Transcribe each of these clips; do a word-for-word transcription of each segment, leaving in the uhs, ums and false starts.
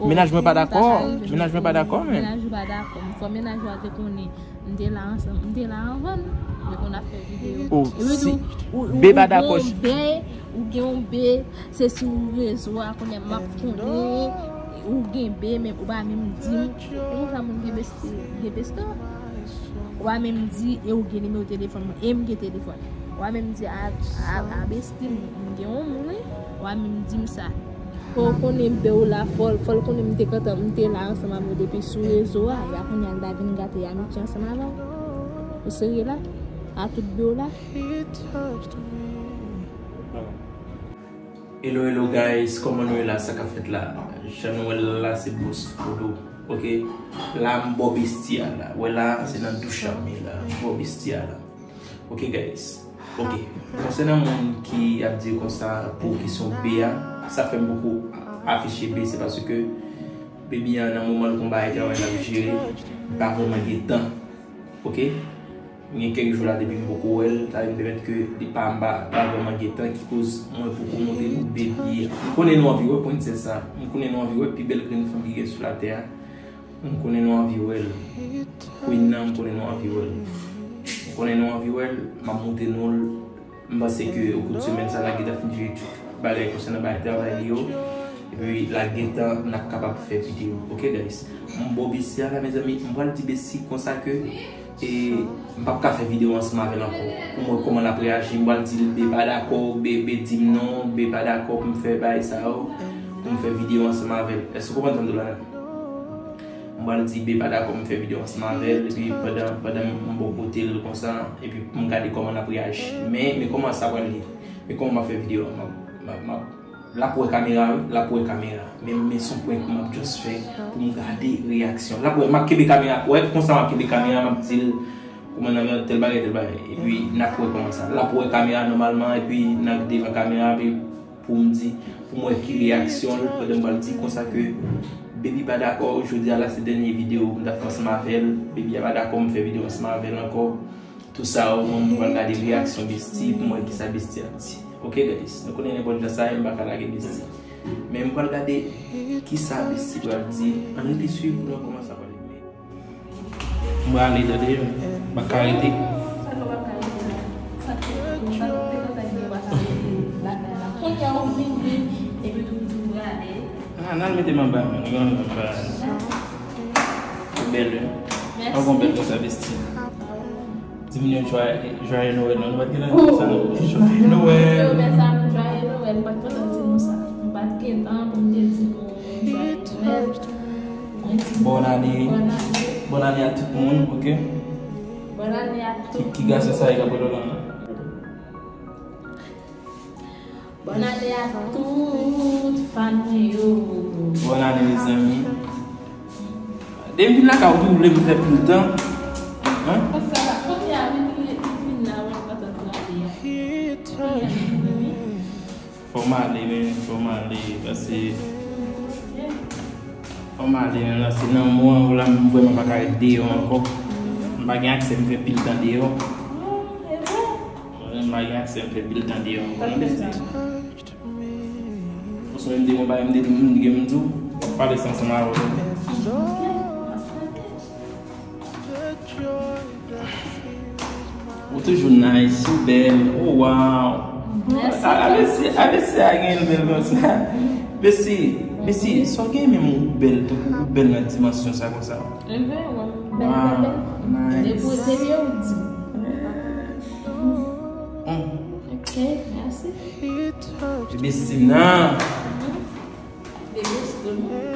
Mennaj mwen pa dakò. Mennaj mwen pa dakò, men. Mennaj ou pa dakò. Fò mennaj ou a te konnen m te la ansanm, m te la anvan nou. Yo konn ap fè videyo. Epi tou, ou, ou, ou gen yon bè, ou gen yon bè, se sou rezo a kounye a m ap konnen ou gen bè, men ou pa menm di m. E konsa moun gen besti, gen besti. Ou pa menm di, e ou gen nimewo telefòn mwen, e m gen telefòn. Ou pa menm di a, a, a besti m, m gen yon moun, wi. Ou pa menm di m sa. Fò w konnen bè w la, fò, fò l konnen m te kontan, m te la ansanm avè w depi sou rezo a. Ya kounye a l ta vin gate amitye ansanm avè w. Ou serye la? A tout bè w la? Hello, hello guys, kòman nou ye la? Sa k ap fèt la? Jan nou wè l la, se Boss Frodo, ok? La, m bò besti a la. Wè la, se nan douch a m ye la. M bò besti a la. Ok, guys. Ok. Konsènan moun ki ap di konsa pou kesyon bè a, sa fè m poko afiche bè, se paske baby an nan moman l gon bagay travay l ap jere, li pa vrèman gen tan. Ok? Gen kèk jou la depi m poko wè l, sa vin pèmèt ke li pa, m pa, pa vrèman gen tan, ki koz mwen poko montre nou baby a. M konnen nou anvi wè prensès sa. M konnen nou anvi wè pi bèl grenn fanm ki gen sou latè a. M konnen nou anvi wè l. Queen nan, m konnen nou anvi wè l. M konnen nou anvi wè l, m ap montre nou l. M panse ke okou de semèn sa, l a gentan fin jere tout bagay konsènan bagay travay li yo. Epi l a gentan, n ap kapab fè videyo. Ok, guys? M bò besti a la, mezanmi. M pral di besti konsa ke, e, m p ap ka fè videyo ansanm avè l ankò. Pou m wè kòman l ap reyaji. M pral di l bè pa dakò, bè, bè di m non, bè pa dakò pou m fè bagay sa yo. Pou m fè videyo ansanm avè l. Èske w konprann sa m di w la? M pral di bè pa dakò m fè videyo ansanm avè l, epi pandan, pandan m bò kote l konsa, epi pou m gade kòman l ap reyaji. Men, men kòman sa pral ye. Men kòman m ap fè videyo a. M ap, m ap, m ap, l ap wè kamera, wi, l ap wè kamera. Men, men se yon prank m ap just fè pou m gade reyaksyon. L ap wè, m ap kenbe kamera, wè, konsa m ap kenbe kamera, m ap di l, kòmandan, tèl bagay, tèl bagay. Epi, n ap wè kòman sa. L ap wè kamera nòmalman, epi n ap devan kamera, epi pou m di, pou m wè ki reyaksyon l, pandan m pral di konsa ke baby pa dakò, jodi a la se dènye videyo m t ap fè ansanm avè l, baby a pa dakò m fè videyo ansanm avè l ankò. Tout sa yo, mwen, m pral gade reyaksyon besti pou m wè kisa besti ap di. Ok, guys, nou konnen nenpòt jan sa ye, m pa ka lage besti. Men m pral gade kisa besti pral di. Ann rete swiv pou nou wè kòman sa pral ye. M prale, tande, m pa ka rete. Ah, n al mete m anba, man. Ou bèl, wi. Ou gon bèl konsa, besti. Di moun yo jwaye, jwaye Nwèl, non, nou pa t gentan sa, non. Jwaye Nwèl. Yo, mezanmi, jwaye Nwèl, m pa t kontan di nou sa. M pa t gentan pou m te di nou jwaye Nwèl. Bòn ane. Bòn ane. Bòn ane a tout moun, ok? Bòn ane a tout moun. Ki, ki gason sa ki ap rele w la? Bòn ane a tout fan mwen yo. Bòn ane, mezanmi. Depi m vin lakay ou, ou vle m fè pil tan. Hein? Konsa la, kounye a, vin, vin la, wè, m pa t ap gade a. Kounye a, vin, vin. Fò m ale, men, fò m ale, paske fò m ale, men, la, se nan moman la, m vrèman pa ka ret deyò ankò. M pa gen aksè, m fè pil tan deyò. M pa gen aksè, m fè pil tan deyò ankò, non, besti. Ou sonje m te gen yon bagay, m te di, m gen m di w, w ap pale sa ansanm avè w. Ou toujou nice, ou bèl, oh wow. Mèsi. A, a, Bessie, a, Bessie a gen l bèl konsa. Bessie, Bessie, sa w gen menm ou bèl, tankou ou bèl nan dimansyon sa konsa. Enben, wè m bèl, bèl, bèl. Wow, nice. Depi, depi yo di. Mm. Ok, mèsi. Bessie nan. Bebe, se bon.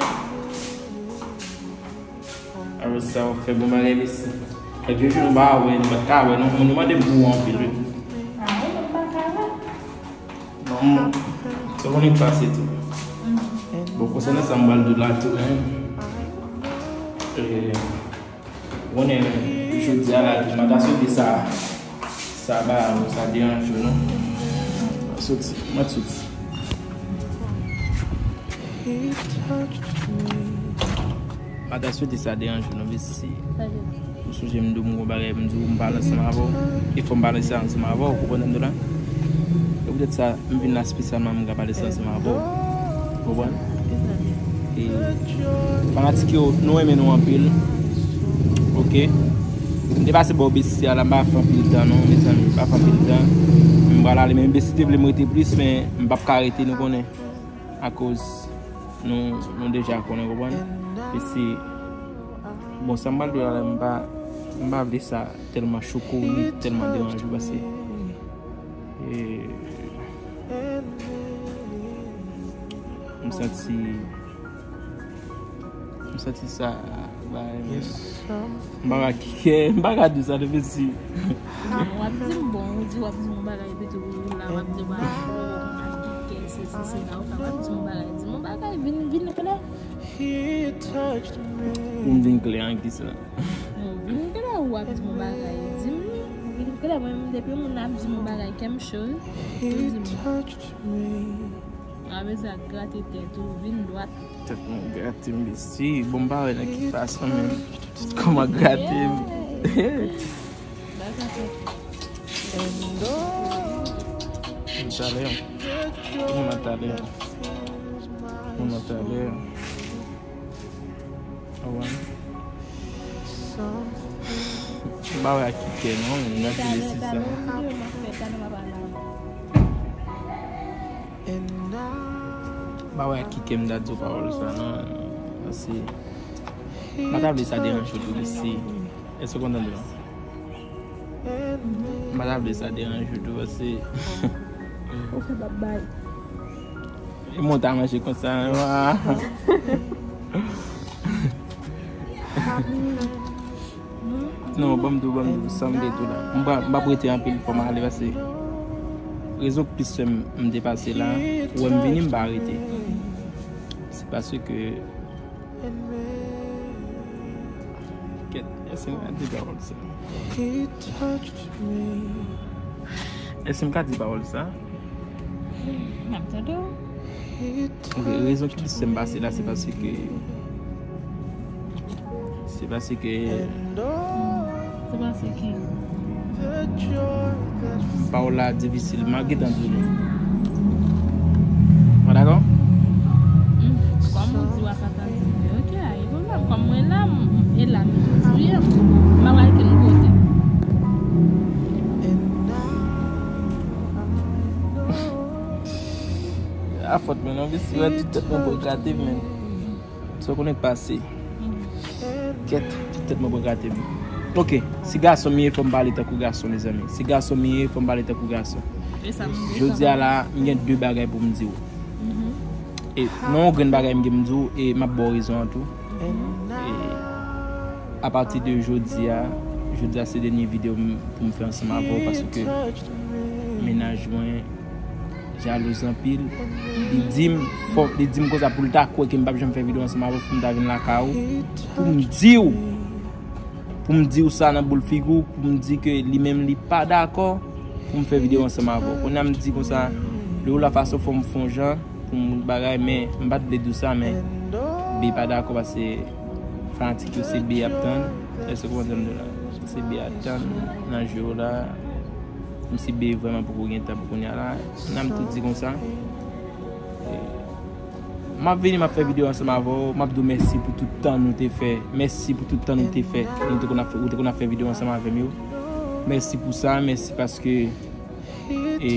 Alò, sa w fè bon bagay, Bessie. Fèk yon jou nou pa wè, nou pa t ka wè, non, moun yo mande m pou ou anpil, wi. Ah, wi, nou pa ka wè. Non, se konnen k pase tou. Mm. Bon, konsènan sa, m pral di w la tou, men, e, konnen, jodi a la, tou, m pa ta swete sa, sa ba ou, sa deranje w, non. Soti, mwen soti. M pa ta swete sa deranje w, non, Bessie. Ou sonje m di w m gon bagay, m di w m pale ansanm avè w. E fò m pale sa ansanm avè w, ou konprann sa m di w la? E poutèt sa, m vin la espesyalman, m ka pale sa ansanm avè w. Ou konprann? E fanatik yo, nou renmen nou anpil. Ok. M te pase bò Besisye a la, m pa fè anpil tan non, mezanmi, m pa fè anpil tan. M pral ale, men Besisye te vle m rete plis, men m p ap ka rete, nou konnen. Akoz nou, nou deja konnen, konprann. E se, bon, sa m pral di w la, m pa, m pa vle sa tèlman choke w, ni tèlman deranje w, paske, e, m santi, m santi sa, ba, m pa ka kè, m pa ka di sa, depi si. Ah, w ap di m bon, ou di w ap di m yon bagay, epi tou ou la, w ap di, "Wa, m pa kè, se, se, se la, ou ka, w ap di m yon bagay, di m yon bagay, vin, vin klè." Pou m vin klè an kisa? Non, vin klè, w ap di m yon bagay, di m, vin klè, mwen menm, depi yon moun ap di m yon bagay, kè m cho, wi. Ou di m. Avè sa, grate tèt ou, vin dwat. Tèt mwen grate m, mesi. Bon, m pa wè nan ki fason, men tèt kòman grate m. Bagay. Talè. Mwen talè. Mwen talè. Awa. M pa wè ak ki kè non, men m ap vin esi sa. M pa wè ak ki kè m ta di w pawòl sa non. Paske m pa ta vle sa deranje w tou, mesi. Èske w kontan de la? M pa ta vle sa deranje w tou, paske ou fè babay. E mwen ta manje konsa, wa. Non, ban m di w, ban m di w, sa m te di w la. M pa, m p ap rete anpil, fò m ale, paske rezon k plis fè m, m te pase la, ou wè m vini, m pa rete. Se paske Kèt, èske m ka di pawòl sa? Èske m ka di pawòl sa? M ap tande w. Ok, rezon ki fè m pase la, se paske, se paske Se paske pawòl la difisil, m ap gentan di w li. Mwen dakò? Hmm, kòm ou di w ap atann, ok, a gen pwoblèm. Kòm mwen la, m, m, e la, m toujou ye, m pa pral kenn kote. A fòt mwen non, visi wè tout tèt mwen pran grate m, men. Sa w konnen k pase. Kèt, tout tèt mwen pran grate m. Ok, si gason m ye, fò m pale tankou gason, mezanmi. Si gason m ye, fò m pale tankou gason. Jodi a la, m gen de bagay pou m di w. E nan yon grenn bagay m gen m di w, e m ap ba w rezon an tou. E apati de jodi a, jodi a se dènye videyo m, pou m fè ansanm avè w, paske mennaj mwen jalouz anpil. Li di m, fò, li di m konsa pou l ta kwè ke m p ap janm fè videyo ansanm avè w, pou m ta vin lakay ou, pou m di w, pou m di w sa nan boul figi w, pou m di ke li menm li pa dakò pou m fè videyo ansanm avè w. Kounye a m di konsa, de la fason fò m fè yon jan pou m bagay, men m pa t vle di w sa, men B pa dakò paske fanatik yo se B y ap tann. Èske w konprann sa m di w la? Se B y ap tann nan je w la. Menm si B vrèman poko gen tan pou kounye a la, n a m tou di konsa. E, m ap vini, m ap fè videyo ansanm avè w. M ap di w mèsi pou tout tan nou te fè. Mèsi pou tout tan nou te fè. Nou te konn ap fè, ou te konn ap fè videyo ansanm avè m yo. Mèsi pou sa. Mèsi paske, e,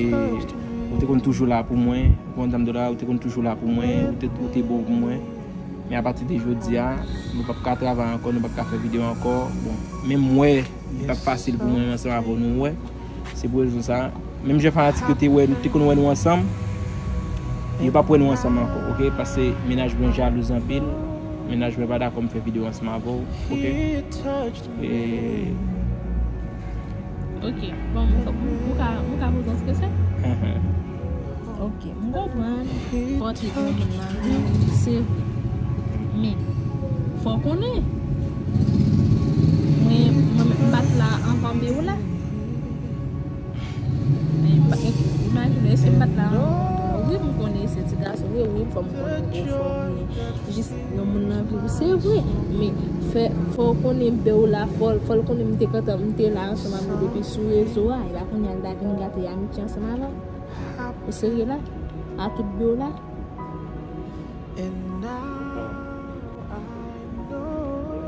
ou te konn toujou la pou mwen. Ou konn sa m di w la, ou te konn toujou la pou mwen. Ou te, ou te bon pou mwen. Men apati de jodi a, nou p ap ka travay ankò, nou p ap ka fè videyo ankò. Bon, menm wè, li p ap fasil pou mwen ansanm avè w, nou wè. Se pou rezon sa. Menm jan fanatik yo te wè, te konn wè nou ansanm, yo p ap wè nou ansanm ankò, ok? Paske mennaj mwen jalouz anpil. Mennaj mwen pa dakò m fè videyo ansanm avè w, ok? E, Ok, bon, m, m, m ka, m ka poze yon kesyon? Ok, m konprann fò w te gen yon moun nan vi w, se vre. Men, fò w konnen, mwen, mwen, m pa t la anvan be w la. Men, m pa, imajine, èske m pa t la anvan be w la? Wi, m konnen se ti gason, wi, wi, fò m konnen, fò m konnen. Jis yon moun nan vi w, se vre. Men, fè, fò w konnen be w la, fò, fò l konnen m te kontan, m te la ansanm avè w depi sou rezo a. E pa kounye a l ta vin gate amitye ansanm avè w. Ou serye la? A tout be w la? Bon,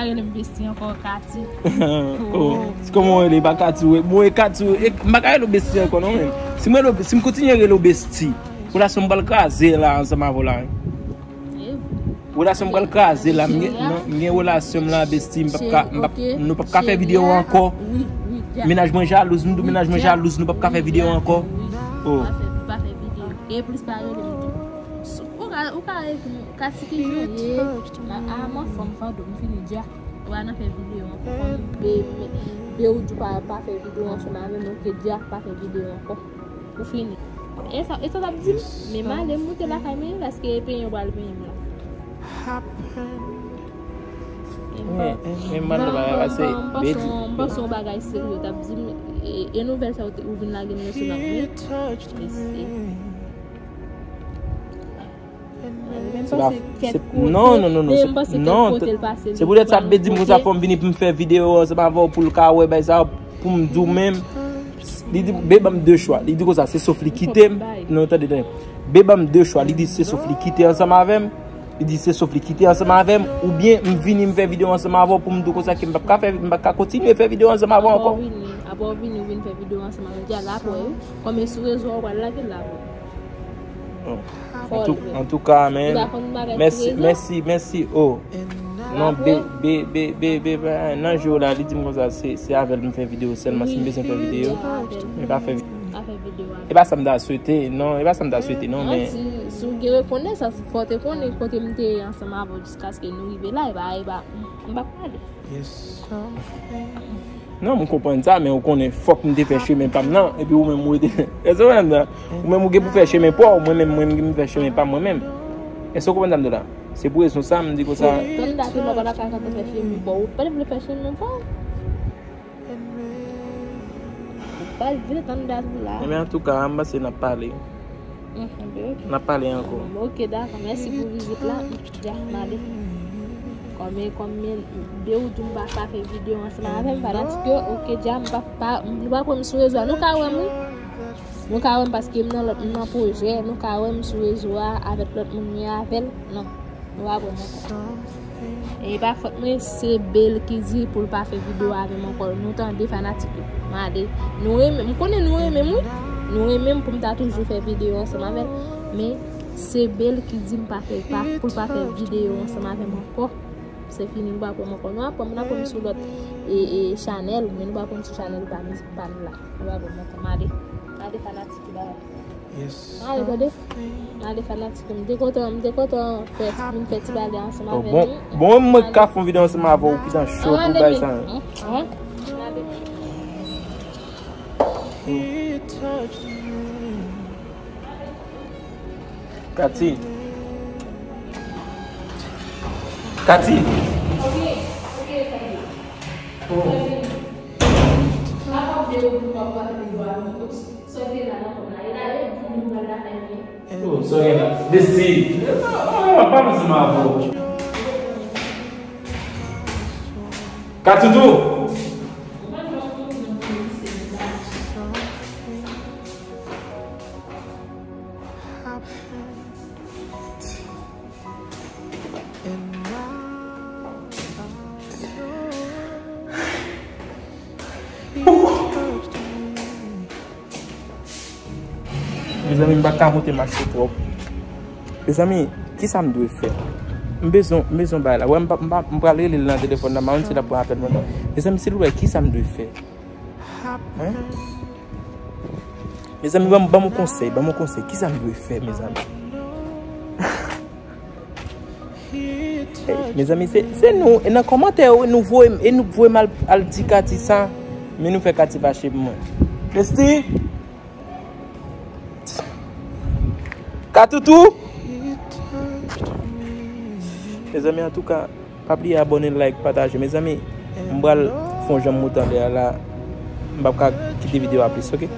ka rele m besti ankò, Kati. Oh, se kòman w rele, pa Kati, wi. Mwen, Kati, wi. E, m pa ka rele w besti ankò, non, men. Si mwen, si m kontinye rele w besti, relasyon m pral kraze la, ansanm avè w la, wi. Relasyon m pral kraze la, m gen, non, m gen relasyon m la, besti, m p ap ka, m p ap, nou p ap ka fè videyo ankò. Mennaj mwen jalouz, m di w mennaj mwen jalouz, nou p ap ka fè videyo ankò. Oh. Pa fè, pa fè videyo. E plis pa rele m tou. Ou ka, ou ka rele m, Kati ki jan ye. A, a, m anfòm, Fando, m fini dja. Ou pa nan fè videyo ankò. Kòm be, be, be ou di w pa, pa fè videyo ansanm avè m, ok, dja pa fè videyo ankò. Ou fini. E sa, e sa w t ap di m? Men m ale, m moute lakay mwen, paske penyen yo pral penyen m la. Men, men m mande bagay, paske m panse, m panse yon bagay serye w t ap di m, e, e nouvèl sa yo te, ou vin lage m nan sou la, wi. Mesye. Se pa, se, non, non, non, non, se, non, se poutèt sa, be di m konsa, fò m vini pou m fè videyo ansanm avè w pou l ka wè bay sa, pou m di w menm. Li di, be ban m de chwa. Li di konsa, se sof li kite m. Non, tande, tande. Be ban m de chwa. Li di, se sof li kite ansanm avè m. Li di, se sof li kite ansanm avè m. Oubyen, m vini, m fè videyo ansanm avè w pou m di w konsa ke m p ap ka fè, m p ap ka kontinye fè videyo ansanm avè w ankò. Apre w vini, apre w vini, ou vin fè videyo ansanm avè m. Di a la pou wè, wi. Kòm e sou rezo a, ou pral lage l la pou wè. Antouka, men, mèsi, mèsi, mèsi. Oh. Non, be, be, be, be, be, be, nan je w la, li di m konsa, se, se avè l m fè videyo sèlman, si m bezwen fè videyo, men pa fè videyo. E pa sa m ta swete, non, e pa sa m ta swete, non, men. Si, si w gen rekonesans, fò w te konnen kote m te ye ansanm avè w jiskaske nou rive la, e pa, e pa, m p ap pale. Non, m konprann sa, men ou konnen, fòk m te fè chemen pa m nan, epi ou menm ou rete. Èske ou konprann sa? Ou menm ou gen pou fè chemen pa w, mwen menm, mwen menm gen pou fè chemen pa m mwen menm. Èske ou konprann sa m di w la? Se pou rezon sa m di konsa. Tann dat ou la, w pa ta ka kontan fè fim pou ou. Ou pa t vle fè fim non pa w. Ou pa t vle tann dat ou la. Ebyen, antouka, m panse n ap pale. Mhm, ben, ok. N ap pale ankò. Bon, ok, dakò. Mèsi pou vizit la. Ya, m ale. Kòm, kòm de ou di m pa, pa fè videyo ansanm avè m, fanatik yo, ok, dja, m pa, pa, nou pa kwè m sou rezo a. Nou ka wè m, wi. Nou ka wè m paske m nan lòt, m nan pwojè. Nou ka wè m sou rezo a avèk lòt moun, men avè l, non. Nou pa kwè m ankò. E pa fòt mwen, se Bel ki di pou l pa fè videyo avè m ankò. Nou tande, fanatik yo. M ale. Nou renmen, m konnen nou renmen m, wi. Nou renmen m pou m ta toujou fè videyo ansanm avè l. Men se Bel ki di m pa fè, pa, pou l pa fè videyo ansanm avè m ankò. Se fini, nou pa kwè m ankò. Nou ap wè m, n ap wè m sou lòt e, e, chanèl, men nou pa kwè m sou chanèl pa m, pa m la. Nou pa kwè m ankò. M ale. M ale, fanatik yo, bye bye. Mwen ale, tande. Mwen ale, fanatik yo. M te kontan, m te kontan fè, vin fè ti bagay ansanm avè nou. Bon, mwen ka fè yon videyo ansanm avè w, ki jan cho pou bay sa. Mwen ale. Kati. Kati. Oh. Sa w gen la? Desi. Pa ansanm avè w. Katoudou. Mezanmi, m pa ka monte mache twòp. Mezanmi, kisa m dwe fè? M bezwen, m bezwen bay la. Wè, m pa, m pa, m pral rele l nan telefòn nan, m pa konn si l ap pran apèl mwen. Mezanmi, silvouplè, kisa m dwe fè? Hein? Mezanmi, ban m, ban m yon konsèy, ban m yon konsèy. Kisa m dwe fè, mezanmi? Hey, mezanmi, se, se nou, e nan kòmantè yo, nou voye, e nou voye m al, al di Kati sa, men nou fè Kati fache pou mwen. Besti! Katoutou! Mezanmi, antouka, pa bliye abòne, like, pataje. Mezanmi, m pral fè yon jan m moute anlè a la, m p ap ka kite videyo a plis, ok?